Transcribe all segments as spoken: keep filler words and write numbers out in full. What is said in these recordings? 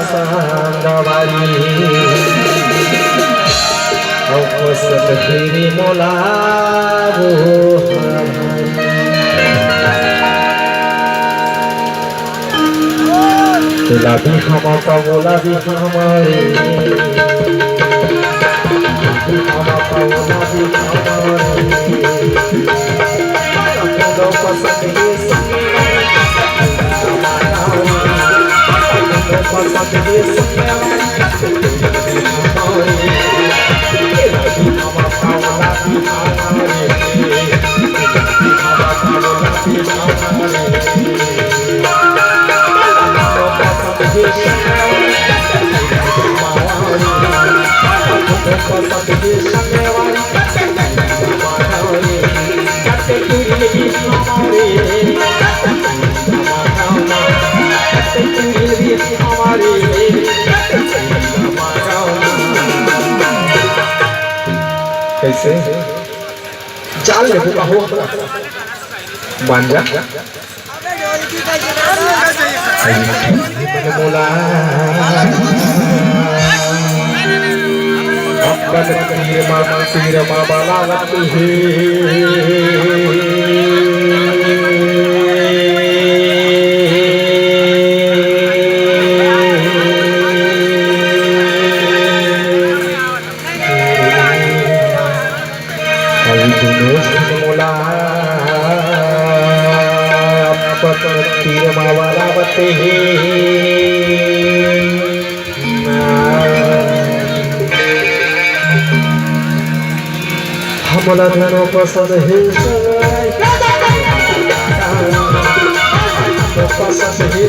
संगवारी, अउ पसंद फिर मोला वो हमारी। तेला भी हम का मोला भी हमारे। हम का मोला भी हमारे। कैसे? चाल ले, तू कहो। मान जा। मोला अपन तीर मा, तीर मा बाला लगती है। अभी दुनों झन मोला अपन तीर मा बरावत हे। हमला दुनों पसंद हे, पसंद हे।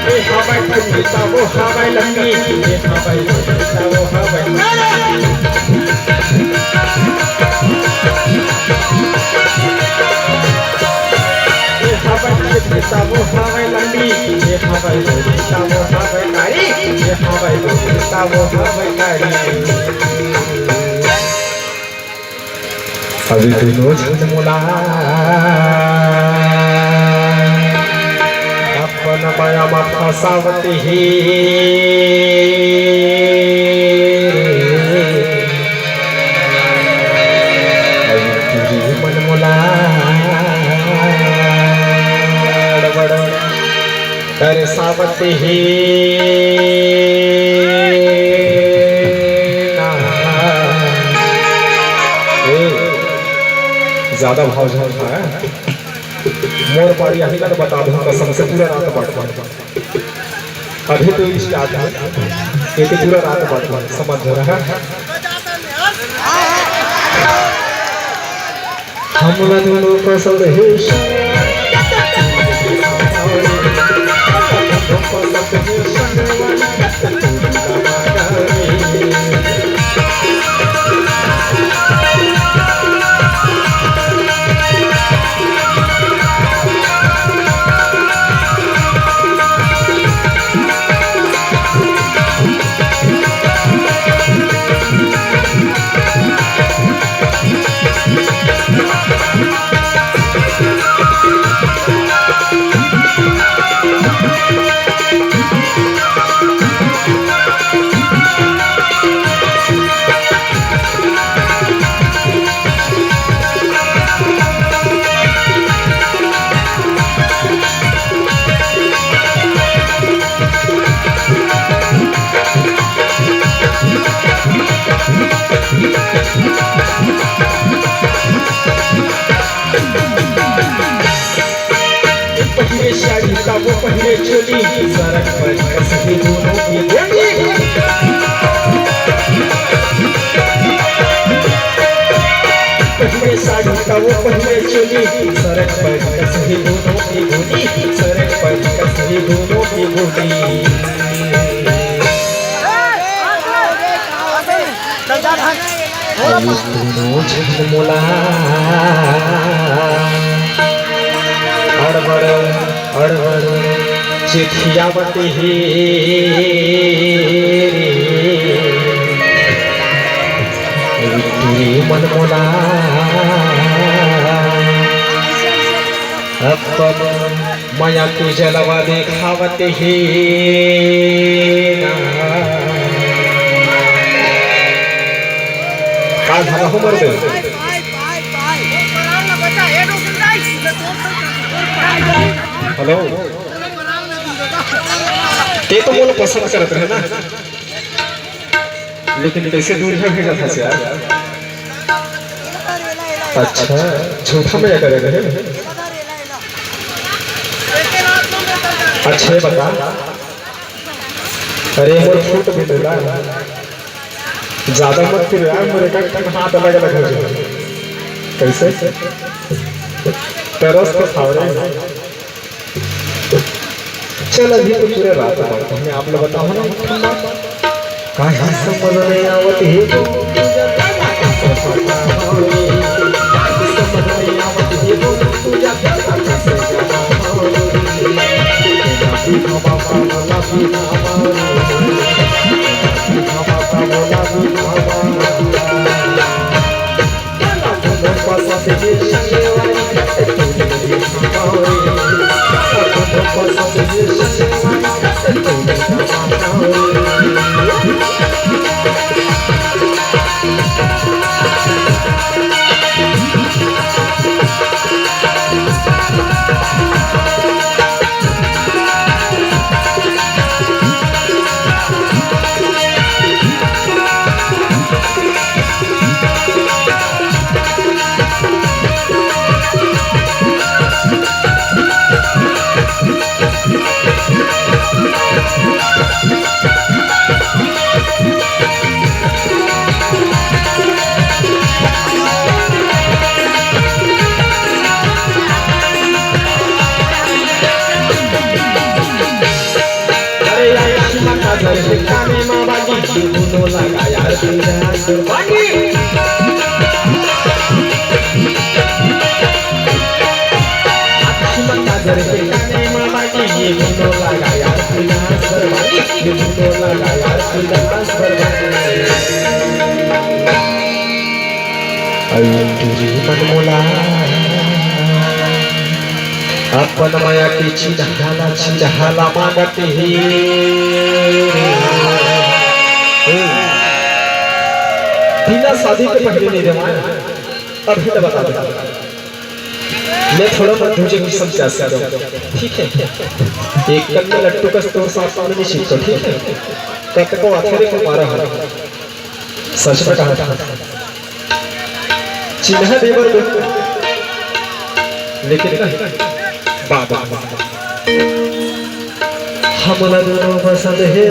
ए हवय कुंता, वो हवय लक्की, ए हवय कुंता, वो हवय। ए हवय कुंता, वो हवय लक्की, ए हवय कुंता, वो हवय कारी, ए हवय कुंता, वो हवय कारी। अभी दुनों झन मोला अपन माया म फंसावत हे। अभी तुरी मन मोला बड़ बड़ तरसावत हे ना। ए, ज्यादा भाव झन खा, मोर पारी आही ना, बता दूं, कसम से पूरा रात बांट बांट। अभी तो start हे, ये तो पूरा रात बांट बांट, समझ रहा है। हमला दुनों पसंद हे। पहले चोली सरक पर कस के दोनों की गोली। पहले साड़ी का वो पहले चोली सरक पर कस के दोनों की गोली, सरक पर कस के दोनों की गोली। अरे तूनो झन मोला अड़बड़ अड़बड़ चिठिया बते हे रे। अरे तूने मन मोला अपन मया के जलवा देखावत हे ना। का झाला हो मरबे? हेलो, ते तो मोला पसंद करत रहे ना, लेकिन कैसे दूर है भेजा था यार। अच्छा, झूठा मया करे रहे। अच्छा, ये बता, अरे मोर फुट भी देला, ज्यादा मत फिर यार, मोर एक एक हाथ अलग अलग हो जाए। कैसे? तरस तो खाओ रे। चल, अभी तो पूरे रात बात है, आप लोग बताओ ना, ठंडा काहे समझ नहीं आवत हे तो। समझ नहीं आवत हे तो। अरे यार, काजल के काने मा बाली, दोनों लगा यार, तेरा सुरबानी। काजल के काने मा बाली, ये दोनों लगा यार, तेरा सुरबानी। ये दोनों लगा यार, तेरा सुरबानी। अरे तूने मन मोला अपन मया के चिन्हाला, चिन्हाला मांगत हे। बिना शादी के पहले नहीं रे माया, अभी तो बता दे। मैं थोड़ा बहुत दूजे किस्म से आशिक हूँ, ठीक है? एक कन में लट्टू कस तोर साथ में नहीं सीखो, ठीक है? कत को आखिरी को मारा हो, सच में कहा था। चिन्हा देवर में, लेकिन नहीं, बाद में। हमला दोनों पसंद हे।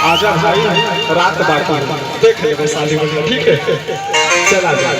आजा भाई, रात बाकी, देख लेबे शादी में, ठीक है? चला जा।